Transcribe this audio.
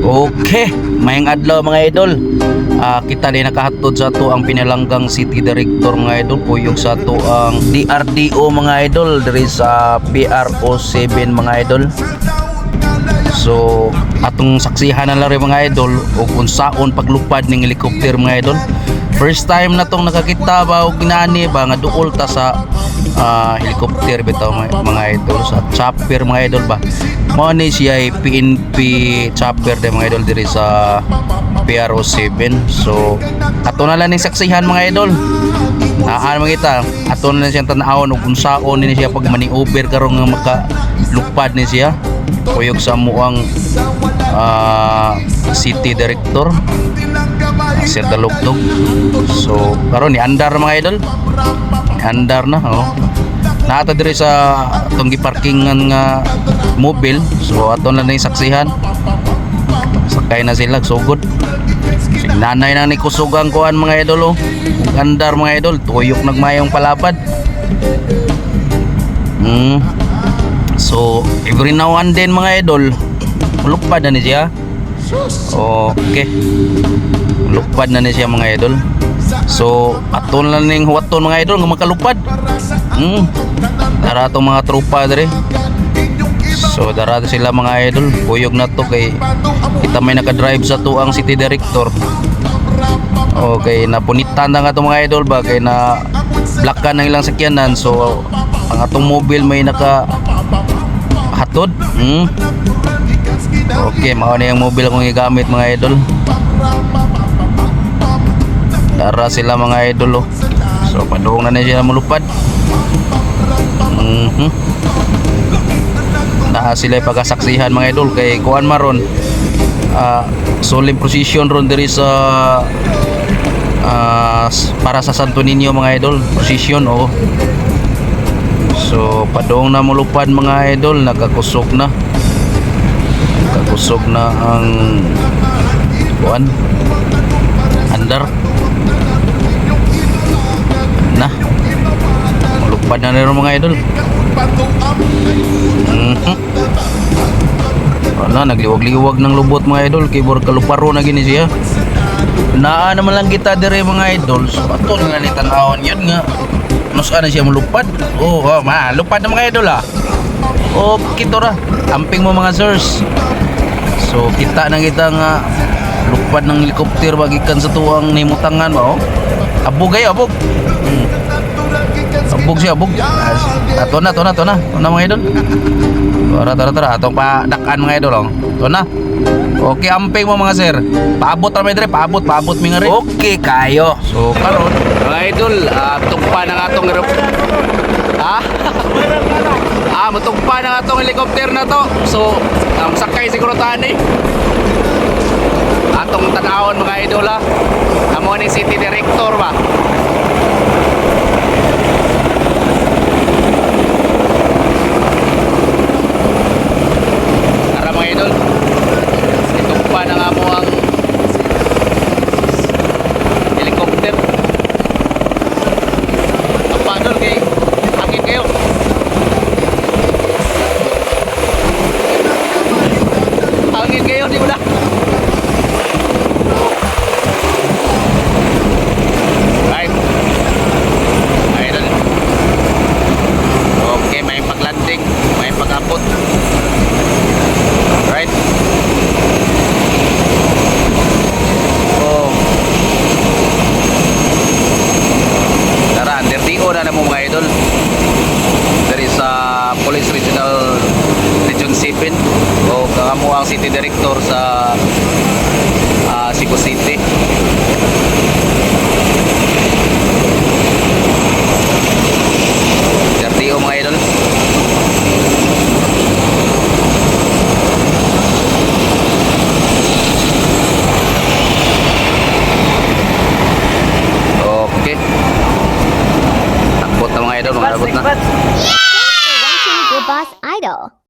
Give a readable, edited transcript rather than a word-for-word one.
Okay, maayong adlaw, mga idol. Kita ni nakahatod sa ato ang pinalanggang city director, mga idol, puyog sa ato ang DRDO, mga idol, diri sa PRO 7, mga idol. So atong saksihan na lang rin, mga idol, og unsaon paglupad ning helicopter, mga idol. First time na tong nakakita ba og ginani ba nga duol ta sa helicopter bitaw, mga idol, sa chopper, mga idol ba. Mao ni siya ay PNP chopper de, mga idol, diri sa PRO 7. So ato na lang ning saksihan, mga idol. Naan mga ato na lang siyang tan-awon ug unsaon ni siya pag maniover karon nga makalupad ni siya kuyog sa muang city director, Sir Dalugdog. So karon ni andar, mga idol, ni andar na, oh. Naata diri sa atong giparkingan nga mobile. So ato na lang yung saksihan. Sakay na sila, sugod. Sig nanay na ni kusog ang kuan, mga idol, oh. Ug andar, mga idol, tuyok nagmayong palapad. So every now and then, mga idol, lupad na ni siya. Okay. Lupad na ni siya, mga idol. So aton lang ning huwaton, mga idol, nga makalupad. Dara atong mga tropa dere. So dara sila, mga idol, buyog na to kay kita may naka-drive sa tuang city director. Okay, napunitan na nga to, mga idol ba, kay na blockan ang ilang sakyanan, so ang atong mobile may naka hatod. Okay, mao na yung mobile akong gigamit, mga idol. Dara sila, mga idol, oh. So padung na na sila mulupad. Naa sila pagasaksihan, mga idol, kay kuan maron solemn procession ron diri sa para sa Santo Niño, mga idol, procession, oh. So padung na mulupad, mga idol, nakakusog na. Nakakusog na ang kuan, andar na. Mulupad na rin, mga idol. Wala, nagliwag-liwag ng lubot, mga idol, kay bur kaluparo na gini siya. Naa naman lang kita dire, mga idol. So ato na ni tan-awon yun nga. Nus na siya mulupad. Oh, ma, lupad na, mga idol, ah. Okay to ra. Amping mo, mga sirs. So kita na kita nga lupad ng helicopter bagikan sa tuwang nimutangan ba, oh. Abog kayo, abog. Abog siya, abog. Ato na, to na, to na. To na, mga idol. Tara, tara, tara. Atong pa dakan, mga idol, oh. To na. Okay, amping mo, mga sir. Paabot ra may dire, paabot, paabot mi nga rin. Okay kayo. So karon, mga idol, tugpa na nga atong Ha? Mutugpa na nga atong helicopter na to. So, sakay siguro tani. Atong tan-awon, mga idol, ha. Amo ni city director ba. Tara, mga idol. Itugpa na nga mo ang helicopter. Ang padol kay hangin kayo. Hangin kayo, di mo na. Right. Idol. Okay, may paglanding, may pag-abot. Right. Oh. Tara, under DO na mo, mga idol. Dari sa Police Regional Region 7 o kamo ang city director sa Cebu City.